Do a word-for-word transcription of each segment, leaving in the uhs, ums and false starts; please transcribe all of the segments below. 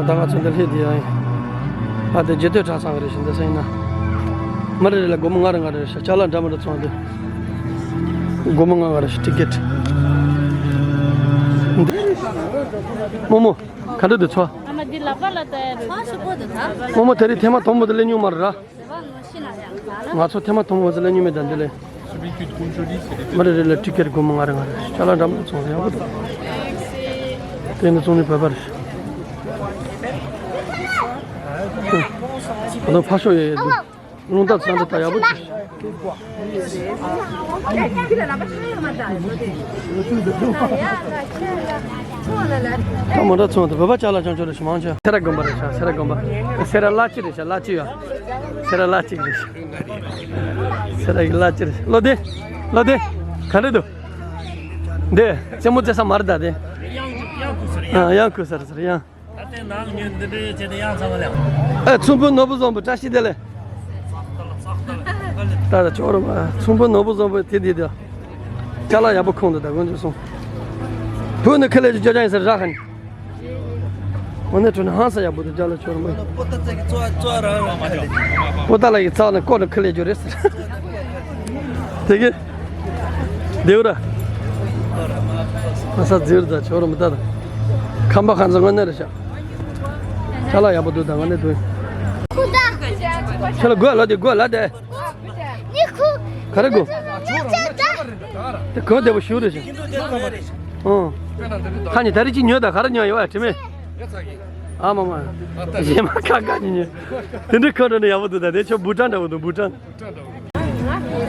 ད་ང་ཚོ་འདི་སླེབས་དེ་ཡང་ཡིན། ཨ་དེ་རྗེ་སྟོད་གྲྭ་ཚང་གི་རེད་ཤག་འདི་སེང་ན། མི་རེ་རེ་ལ་སྒོར་མོ་ལྔ་རེ་ལྔ་རེ་རེད་ཤག་ཅ་ལག་འདྲ་མི་འདྲ་ཚོང་དེ། སྒོར་མོ་ལྔ་ལྔ་རེད་ཤག་ཊི་ཀེཊ། རྨོ་མོ། ག་འདྲ་འདུག་ཚོ། ཨ་མ་འདི་ལག་པ་ལ་ལྟ་ཡ་རེད། རྨོ་མོ་དེ་རིང་ཐེངས་མ་དང་པོ་དེ་སླེབས་མྱོང་མ་རེད་ར། ང་ཚོ་ཐེངས་མ་དང་པོ་ཚོ་སླེབས་མྱོང་མེད་ད་འདི་ལས། མི་རེ་རེ་ལ་ཊི་ཀེཊ་སྒོར་མོ་ལྔ་རེ་ལྔ་རེ། ཅ་ལག་འདྲ་མི་འདྲ་ཚོང་ཡག་པོ་འདུག་དེ་ནི་ཚོང་ནི་བོད་པ་རེད། ཨ་ནི་ཕ་ཤོ་ཡོད་ཡོད་འདུག་རླུང་རྟ་ཚང་འདི་ད་ཡག་པོ་ཅིག་ད་མོ་ཊ་ཚོང་དུ་བོད་པ་ཅ་ལག་ཆུང་ཆུང་རེ་ཞིག་མང་ཆེ། སེ་ར་དགོན་པ་རེད་ཤག་སེ་ར་དགོན་པ། སེ་ར་བླ་སྤྱི་རེད་ཤག་བླ་སྤྱི་ཡ། སེ་ར་བླ་སྤྱི་རེད་ཤག་སེ་ར་གི་བླ་སྤྱི་རེད། ལོ་དེ། ལོ་དེ། ག་འདྲ་འདུག་འདི་རྩེད་མོ་རྩེ་ས་མ་རེད་ད་དེ། ཨ་གཡང་ཁུ་སར་སར་གཡང་། ད་ལྟའི་ནང་ལ་ཉོན་འདི་འདྲའི་བྱས་ཏེ་ཡང་ཚང་མ་ལ། ཨ་ཚོང་དཔོན་ནོར་བུ་བཟང་པོ་བཀྲ་ཤིས་བདེ་ལེགས། ད་ད་ཅོག་རོ་མ་ཚོང་དཔོན་ནོར་བུ་བཟང་པོ་དེ་དེ་དེ། ཅ་ལག་ཡག་པོ་ཁོང་དུ་ད་དགོན་ཆུ་སོང་། བོད་ནས་ཁ་ལས་ཀྱི་ཅོ་ཅང་ཡིན་ཟེར་ར་ཁ་ནི། འོ་ནས་གྲོ་ནས་ཧང་སང་ཡག་པོ་དུ་ཅ་ལག་ཅོག་རོ་མ། པོ་ཏ་ལ་ཡི་ཚག་ནས་ཀོ་ནས་ཁ་ལས་ཀྱི་རེད་ཟེར། དེ་གི། རྡེའུ་ར། ཨ་ས་རྫིར་ད་ཆོར་མི་ད་ད། ཁམས་པ་ཁ་འཛིན་དངོས་གནས་རེད་ཤག་ཅ་ལག་ཡག་པོ་འདུག་ད་དངོས་གནས་འདུག་ཁྱོད་ལ་དགོས་ལ་དེ་དགོས་ལ་དེ། ག་རེ་དགོས། དེ་གོ་བདེ་པོ་ཞུ་རེད་ཤག་ཨོ། ཁ་ཉི་ད་རེ་ཅི་ཉོས་ད་ག་རེ་ཉོས་ཡོད་ཨ་དྲི་མེད། ཨ་མ་མ། གཞན་མ་ཁ་ཁ་ཉི་ཉི། དེ་འདྲའི་ཁ་འགྲོ་ནས་ཡག་པོ་འདུག་ད་དེ་ཆོ་བུ་ཊན་འདྲ་བོ་འདུག་བུ་ཊན།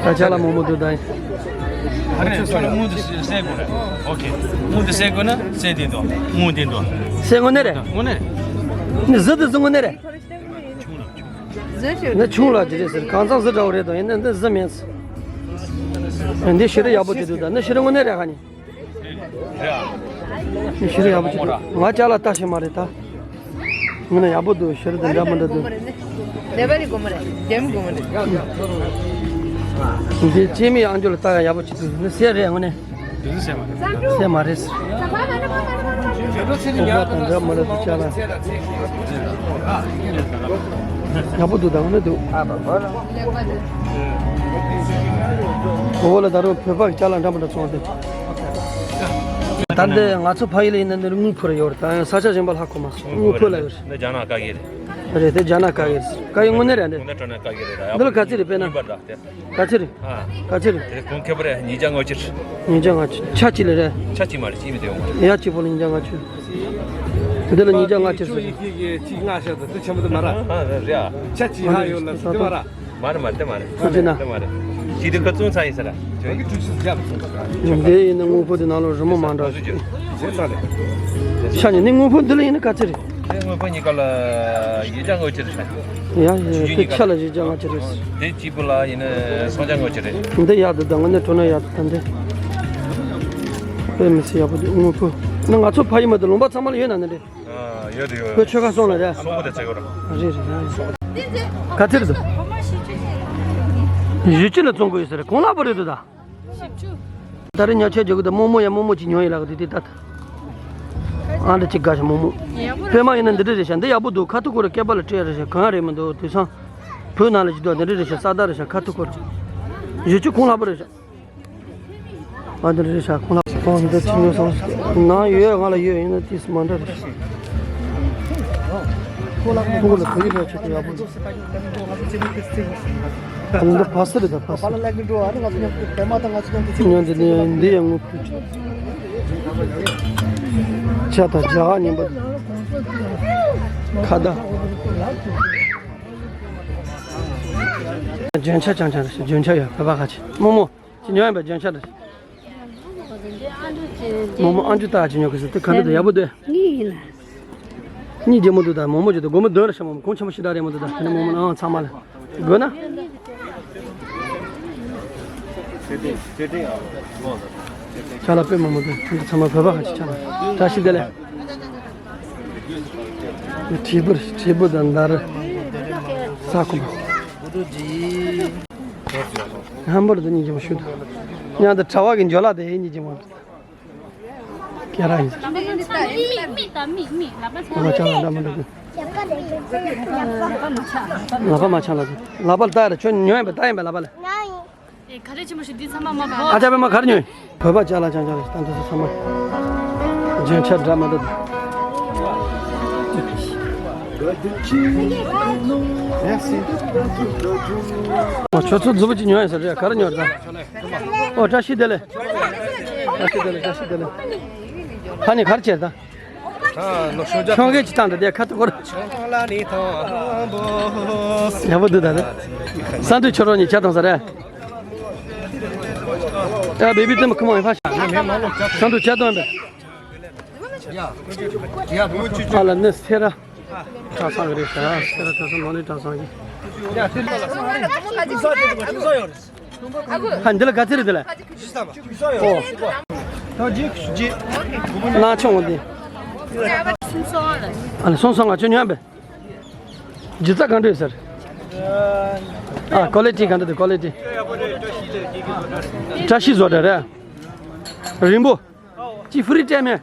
ད་ཅ་ལག་མང་པོ་འདུག་ད། ཨ་རེ་ཁྱོད་ལ་དངུལ་དེ་བསད་དགོས་རེད། ཨོ་ཁེ། དངུལ་དེ་བསད་དགོས་ན་བསད་དེ་འདུག་དངུལ་དེ་འདུག་སེ་དངོས་གནས་རེད། དངོས་གནས་རེད། ནི་གཟི་དེ་གཟི་དངོས་གནས་རེད། ནི་ཆུང་ལ་ཅི་རེད་ཟེར་གང་ཚང་གཟི་འདྲ་བོ་རེད་དོ་ཡིན་ན་འདི་གཟི་མིན། འདི་ཤི་རི་ཡག་པོ་ཅིག་འདུག་ད་ནི་ཤི་རི་དངོས་གནས་རེད་ཧ་ནི། ཤི་རི་ཡག་པོ་ཅིག་འདུག་ང་ཅག་ལ་ལྟ་ཤེས་མ་རེད་ད། ངོ་ན་ཡག་པོ་འདུག་ཤི་རི་དང་འདྲ་མི་འདྲ་འདུག་ལེ་བ་རི་གོ་མ་རེད། ལྡེམ་གོ་མ་རེད། འདི་ཅེ་མི་ཨང་ཅོ་ལ་ལྟ་ཡག་ཡག་པོ་ཅིག་འདུག་ནི་སེ་རེད་ངོ་ནས། དེ་ཚོ་སེ་མ་རེད། སེ་མ་རེད། ཁོ་པ་དང་འདྲ་མི་འདྲ་འདུག་ཅག་ལ། ཡག་པོ་འདུག་ད་ངོ་ནས་འདུག་འོ་ལ་ད་རུང་བོད་པ་གི་ཅ་ལག་འདྲ་མི་འདྲ་ཚོང་དེ། ད་འདི་ང་ཚོ་ཕ་ཡུལ་ལ་ཡིན་ན་འདིར་དངུལ་ཕོར་ཡོད་རེད། ད་ཡང་ས་ཆ་གཞན་པ་ལྷག་གོ་མ་སོང་། དངུལ་ཕོར་ལ་ཡོད་རེད། འདི་རྒྱ་ནག་བཀའ་བརྒྱུད་རེད། རེད་དེ་རྒྱ་ནག་བཀའ་བརྒྱུད་རེད། བཀའ་བརྒྱུད་དངོས་གནས་རེད་འདི། དངོས་གནས་དྲང་གནས་བཀའ་བརྒྱུད་རེད་ད་ཡག་འདི་ལ་པོ་ག་ཚོད་རེད་དཔེར་ན། ཡིན་པར་ད་དེ། ག་ཚོད་རེད། ཨ། ག་ཚོད་རེད། དེ་གོང་ཁེ་པོ་རེད་ཉིས་བརྒྱ་ལྔ་བཅུ། ཉིས་བརྒྱ་ལྔ་བཅུ་ཆ་གཅིག་ལ་རེད། ཆ་གཅིག་མ་རེད་གཅིག་མི་དེ་ཡོང་མ་རེད། ཡ་གཅིག་པོ་ལ་ཉིས་བརྒྱ་ལྔ་བཅུ། འདི་ལ་ཉིས་བརྒྱ་ལྔ་བཅུ་ཟེར། གཅིག་ལྔ་ཤར་དང་དེ་ཆེན་པོ་དེ་མ་ར། ཨ་རེད་ཨ། ཆ་གཅིག་ཧ་ཡོད་ལ་དེ་མ་ར། མ་རེད་མ་རེད་དེ་མ་རེད། ཁོ་ཅི་ན། དེ་མ་རེད། ཅི་དེ་ཁ་ཚུན་ཚ་ཡིན་ས་ར། འདི་ཡིན་ན་དངོས་པོ་དེ་ནང་ལོགས་རི་མོ་མ་འདྲ་ཞིག་ཤ་ཉེ་ནི་དངོས་པོ་འདི་ལ་ཡིན་ན་ག་ཚོད་རེད། དེ་དངོས་པོ་གཉིས་ཀ་ལ་ཡིན་ཀྱང་དངོས་ཆེ་རེད་ཤ། ཡ་ཡ་དེ་ཆ་ལ་ཡིན་ཀྱང་ང་ཆེ་རེད། དེ་གཅིག་པོ་ལ་ཡིན་ན་སོང་ཀྱང་དངོས་ཆེ་རེད། འདི་ཡག་འདུག་ད་ང་ནི་གྲོ་ན་ཡག་འདུག་ད་འདི། དཔེ་མི་སྲིད་ཡག་པོ་འདུག་དངོས་པོ། ན་ང་ཚོ་ཕ་ཡུལ་མ་གཏོགས་ལུང་པ་ཚང་མ་ལ་ཡོད་ན་ནི་རེད། ཨ་ཡོད་རེད་ཡོད། ཁོས་ཆོལ་ཁ་སོང་ལ་རེད། སོང་པོ་དེ་ཚེ་ཡོད་ར། རེད་རེད་རེད། ག་ཚོད་རེད་འདུག་བཞི་བཅུ་ལ་བཙོང་དགོས་ཡོད་ས་རེད། གང་ལ་པོ་རེད་འདུག་ད། ད་རེས་ཉོ་ཆ་རྒྱག་གི་འདུག་རྨོ་མོ་ཡ་རྨོ་མོ་གཅིག་ཉོ་ཡིན་ལབ་གི་འདུག་དེ་ལྟ་ད། ཨ་འདྲ་གཅིག་དགའ་ཤག་རྨོ་མོ། དཔེ་མ་ཡིན་ན་འདི་འདྲ་རེད་ཤག་འདི་ཡག་པོ་འདུག་ཁ་ཐུག་ཁོ་ར་སྐེད་པ་ལ་སྤྲད་རེད་ཤག་གང་རེད་མི་འདུག་དེང་སང་། བོད་ནང་ལ་ཅིག་འདུག་འདི་འདྲ་རེད་ཤག་ས་བདག་རེད་ཤག་ཁ་ཐུག་ཁོ་ར། བཞི་བཅུ་གང་ལ་པོ་རེད་ཤག་ཨ་འདི་འདྲ་རེད་ཤག་གང་ལ་པོ་འདི་ཅིག་ཉོ་སོང་ནང་ཡོད་ང་ལ་ཡོད་ཡིན་ན་ཏིས་མ་འདྲ་རེད་ཤག་ཁོ་ལ་ཁོ་ལ་བོད་ཡིག་ར་ཆེད་དུ་ཡག་པོ་འདུག་ཨ་ནི་འདི་བ་སི་རེད་ད་བ་སི། ཉོ་འདི་ནི་འདི་ཡང་ངོ་ཕུད་ཅིག་ཆ་དང་རྒྱ་གར་ཉིན་པ་ཁ་བརྡ། ལྗོན་ཆ་ཅང་ཅང་རེད་ཤག་ལྗོན་ཆ་ཡོད་བོད་པ་ཁ་ཆེ་རྨོ་མོ། ཅི་ཉོ་ཡིན་པ་ལྗོན་ཆ་རེད། རྨོ་མོ་ཨ་འཇུ་ཏ་ཅི་ཉོ་གི་ཟེར་དེ་ག་འདྲ་འདུག་ཡག་པོ་འདུག་གཉིས་ཡིན་ལ། གཉིས་རྒྱལ་མོ་འདུག་ད་རྨོ་མོ་ཅི་འདུག་སྒོར་མོ་བདུན་རེ་ཤ་རྨོ་མོ་གོང་ཆེན་པོ་ཞིག་འདྲ་རེད་མོ་འདུག་ད་དེ་ནས་རྨོ་མོ་ཨང་ཚང་མ་ལ་དགོས་ན། ཆ་ལ་དཔེ་རྨོ་མོ་འདུག་ཚང་མ་བོད་པ་ཁ་ཅིག་ཆ་ལ་བཀྲ་ཤིས་བདེ་ལེགས། དྲིལ་བུ་དྲིལ་བུ་དང་འདར། ས་ཁོ་མ། ཧམ་པར་དུ་གཉིས་རྒྱལ་མོ་ཞུ་དང་། མཉམ་དུ་གྲྭ་བ་གི་འཇོ་ལགས་དེ་གཉིས་རྒྱལ་མོ། ཁྱེད་རང་ཡིན། མིག་མིག་དང་མིག་མིག་ལག་པ་ལག་པ་ཆག་ལ་འདྲ་མི་འདྲ་གི། ལག་པ་མ་ཆག་ལག་པ་ལ་ལྟ་ཡ་ར་ཁྱོད་ཉོས་ཡིན་པ་ལྟ་ཡིན་པ་ལག་པ་ལ། ང་ཡིན། ཨེ་ག་རེ་ཆེན་པོ་ཞིག་འདི་ཚང་མ་མ་གོ། ཨ་ཅག་པད་མ་ག་རེ་ཉོས་ཡིན། བོད་པ་ཅག་ལ་ཅང་ཅང་རེད་ད་འདི་ཚོ་ཚང་མ། རྒྱན་ཆ་འདྲ་མི་འདྲ་འདུག་ཨོ་ཁྱོད་ཚོ་མཛུབ་བུ་ཅིག་ཉོས་ཡིན་ཟེར་རེད་ག་རེ་ཉོས་རེད་ད། ཨོ་བཀྲ་ཤིས་བདེ་ལེགས། བཀྲ་ཤིས་བདེ་ལེགས་བཀྲ་ཤིས་བདེ་ལེགས། ཁ་ནས་ག་རེ་བྱས་ད། ཁྱོད་གས་ཅི་བཏང་ད་དེ་ཁ་ཐུག་གོ། ཡག་པོ་འདུག་ད་རེད། ས་འདུས་ཁྱོད་རང་གཉིས་ཆ་བཏང་ས་རེད། ཡ་བེ་བི་ཏེ་མ་ཁུ་མ་ཡིན་ཕ་ཤ། ས་འདུས་ཆ་བཏང་བས། ཨ་ལ་ནི་སེ་ར། གྲྭ་ཚང་གི་རེད་ཤག་སེ་ར་གྲྭ་ཚང་ནང་ནས་གྲྭ་ཚང་གི་ཧ་འདི་ལ་ག་ཚོད་རེད་འདི་ལ། ཨོ། ན་ཆུང་འདི། ཨ་ལ་སོང་སོང་ང་ཆུ་ཉོན་པས། ཇི་ཙ་གང་འདྲ་ཡོད་ཟེར། ཨ་ཀོ་ལི་ཊི་གང་འདྲ་འདུག་ཀོ་ལི་ཊི། བཀྲ་ཤིས་བཟོ་གྲྭ་རེད། རིང་པོ། ཅི་ཧྥི་རི་སྤྲད་མེད།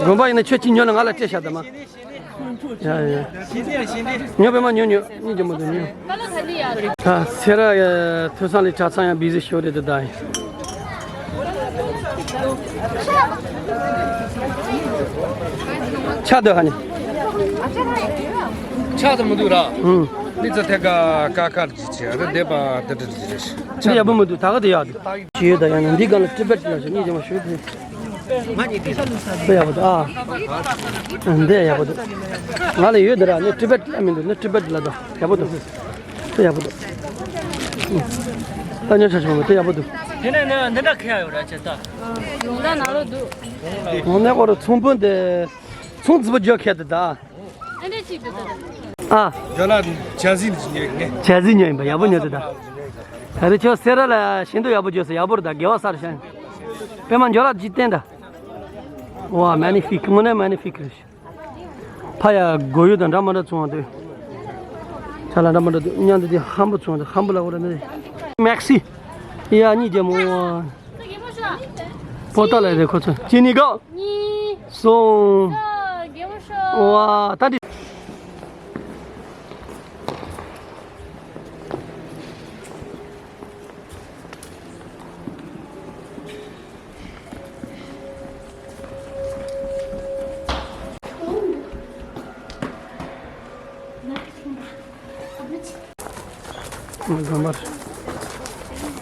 དགོན་པ་ཡིན་ན་ཁྱོད་ཅི་ཉོ་ལ་ང་ལ་སྤྲད་བཞག་ད་མ། ཡ་ཡ། ཉོ་པས་མ་ཉོ་ཉོ་གཉིས་ཀྱི་མ་དུ་ཉོ། ད་སེ་ར་ཐོས་བསམ་གླིང་གྲྭ་ཚང་ཡང་བི་ཟི་ཤོར་རེད་དུ་ད་ཡིན། ཆག་འདོད་ཧ་ནི། ཆག་ཙམ་མི་འདུག་ར། ཨུམ། མི་ཚོ་ཐད་ཀ་ཀ་ཁར་ཅི་བྱེད་རེད་འདེབས་པ་དེ་འདྲ་ཅི་རེད། འདི་ཡག་པོ་མི་འདུག་ད་ག་དེ་ཡག་འདུག་ཅི་ཡོད་ད་ཡང་ན་འདི་ག་ལ་ཀྲི་པེད་ལ་ཞུ་གཉིས་ཀྱི་མ་ཞུ་དེ། དེ་ཡག་པོ་འདུག་ཨ། འདི་ཡག་པོ་འདུག་ང་ལ་ཡོད་འདི་ར་ནི་ཀྲི་པེད་ལ་མི་འདུག་ནི་ཀྲི་པེད་ལ་འདུག་ཡག་པོ་འདུག་དེ་ཡག་པོ་འདུག་ད་ཉོ་ཆ་ཆུང་མ་དེ་ཡག་པོ་འདུག་དེ་ནས་ནི་འདི་འདྲ་ཁེ་ཡ་ཡོད་ར་ཅེ་ད། ཡོང་ད་ན་རོ་འདུག་འོ་ནས་ཁོ་ར་ཚོང་དཔོན་དེ་ཚོང་རྫི་པོ་འཇོག་ཁེ་དེ་ད། ཨ་འདྲ་ཅིག་འདུག་ད། ཨ། ཇོ་ལ་ཇ་ཟི་ཉོས་ནས། ཇ་ཟི་ཉོས་ཡིན་པ་ཡག་པོ་ཉོས་འདུག་ད། ད་རེ་ཁྱོད་སེ་ར་ལ་ཤིན་ཏུ་ཡག་པོ་བརྗོད་སོང་ཡག་པོ་རེད་ད་དགེ་བ་སར་ཤན། པད་མ་འཇོ་ལ་ཇི་བསྟན་ད། ཝ་མེ་ནི་ཕིག་དངོས་གནས་མེ་ནི་ཕིག་རེད། ཕ་ཡ་སྒོ་ཡོད་དང་འདྲ་མ་འདྲ་བཙོང་བ་འདུག་ཆ་ལ་འདྲ་མ་འདྲ་འདུག་མཉམ་དུ་དེ་ཧམ་པོ་བཙོང་དུ་ཧམ་པོ་ལ་འོ་ར་ནི། མེག་སི། ཡ་གཉིས་རྒྱལ་མོ། པོ་ཏ་ལ་རེད་ཁོ་ཚོ་ཅི་ནི་གོ་གཉིས། སོང་། ཨ། དགེ་བ་ཤོག་ཝ་ད་འདི། དགོན་པ་རེད།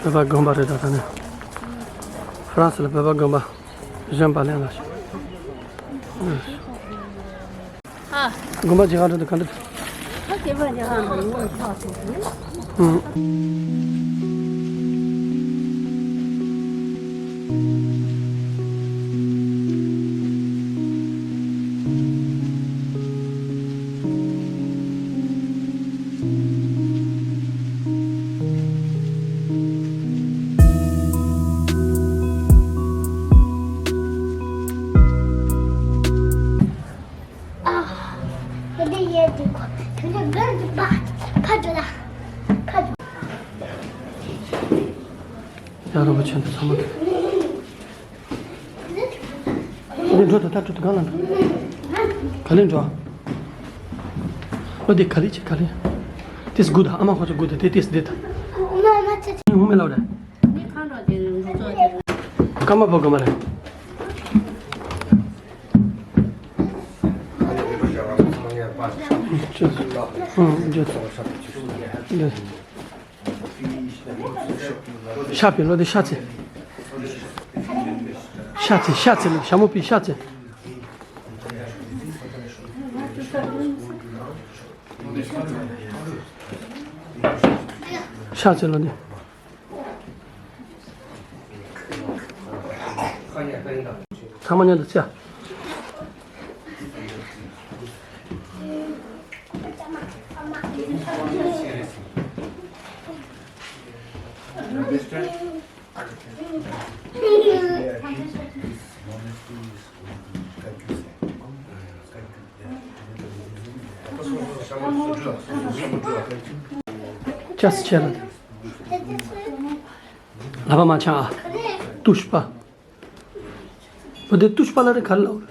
བོད་པ་དགོན་པ་རེད་ད་ད་ནི། ཧྥ་རན་སི་ལ་བོད་པ་དགོན་པ་གཞན་པ་ལེན་ལ་ཞིག་ཨ། དགོན་པ་ཇི་ག་འགྲོ་འདུག་ག་འདུག་ཨ་དེ་བ་ཇི་ག་འགྲོ་འདུག་ཨ། ཡ་རོགས་པ་ཆེན་པོ་ཚང་མ། འདི་འགྲོ་དང་ད་འགྲོ་དང་གང་ལ་འགྲོ། ག་ལེར་འགྲོ། ཨོ་འདི་ག་ལེར་བྱེད་ག་ལེར། ཏིས་དགུ་དང་ཨ་མ་ཁོ་ཚོ་དགུ་དང་དེ་ཏིས་འདི་དང་། ངུ་མེ་ལ་རེད། ཀརྨ་པ་ག་མ་རེད། ཅོ། ཨང་ཅོ། ཅོ། ཤ་པའི་ལོ་དེ་ཤ་ཚེ། ཤ་ཚེ་ཤ་ཚེ་ལོ་ཞྭ་མོ་པའི་ཤ་ཚེ། ཤ་ཚེ་ལོ་དེ། ཚང་མ་མཉམ་དུ་བཙལ། ཅེས་བྱས་ལ། ལྷ་པ་མ་ཆག་ཨ། ཏུ་ཤ་པ། བུ་དེ་ཏུས་པ་ལ་རེ་ག་རེ་ལབ་རེད།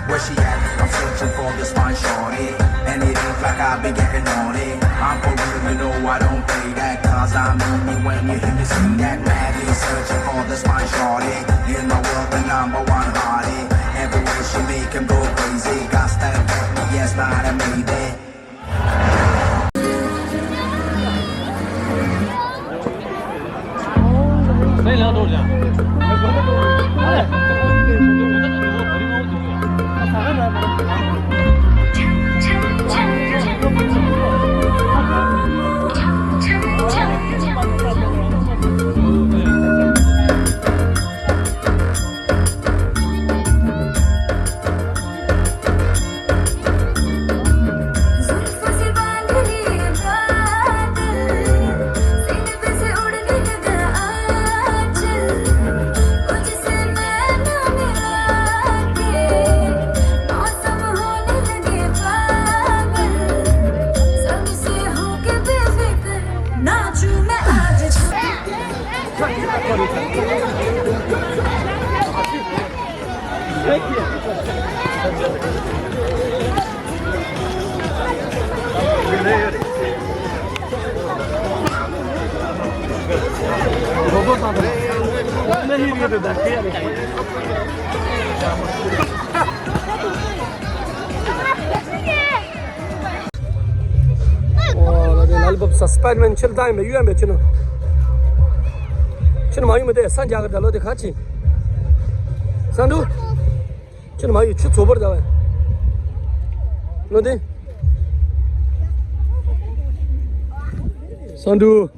Where she at? I'm searching for this fine shorty. And it look like I've been getting on it. I'm for real, you know I don't play that. Cause I'm on me when you hear me sing that. Madly searching for this fine shorty. In my world, the number one hottie. Everywhere she make 'em go crazy. Got that, yes, not a maybe. ལ་ལི་པོབ་ས་སི་པའི་ཌར་མེན་ཕྱིར་བཏང་ཡིན་པས་གཡུག་ཡིན་པས་ཕྱིར་ནང་། ཕྱིར་མ་གཡུག་མི་དེ་ས་འཇག་གི་ད་ལོ་དེ་ག་ཅི། ས་འདུག་ཕྱིར་མ་གཡུག་ཆུ་ཚོ་བོར་ད་བས། ལོ་དེ། ས་འདུག་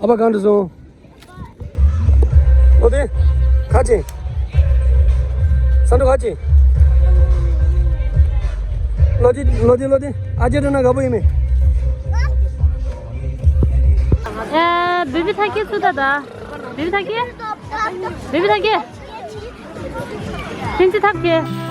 ཨ་ཕ་གང་དུ་སོང་། ལོ་དེ། ཁ་ཅིག་ས་འདུག་ཁ་ཅིག་ལོ་དེ་ལོ་དེ་ལོ་དེ་ཨ་ཅེ་དྲན་ན་དགའ་པོ་ཡིན་མེད། ཨ། བི་བི་ཐ་ཀི་སུ་ད་ད། བི་བི་ཐ་ཀི་བི་བི་ཐ་ཀི་ཕིན་ཅི་ཐབས་ཀྱི།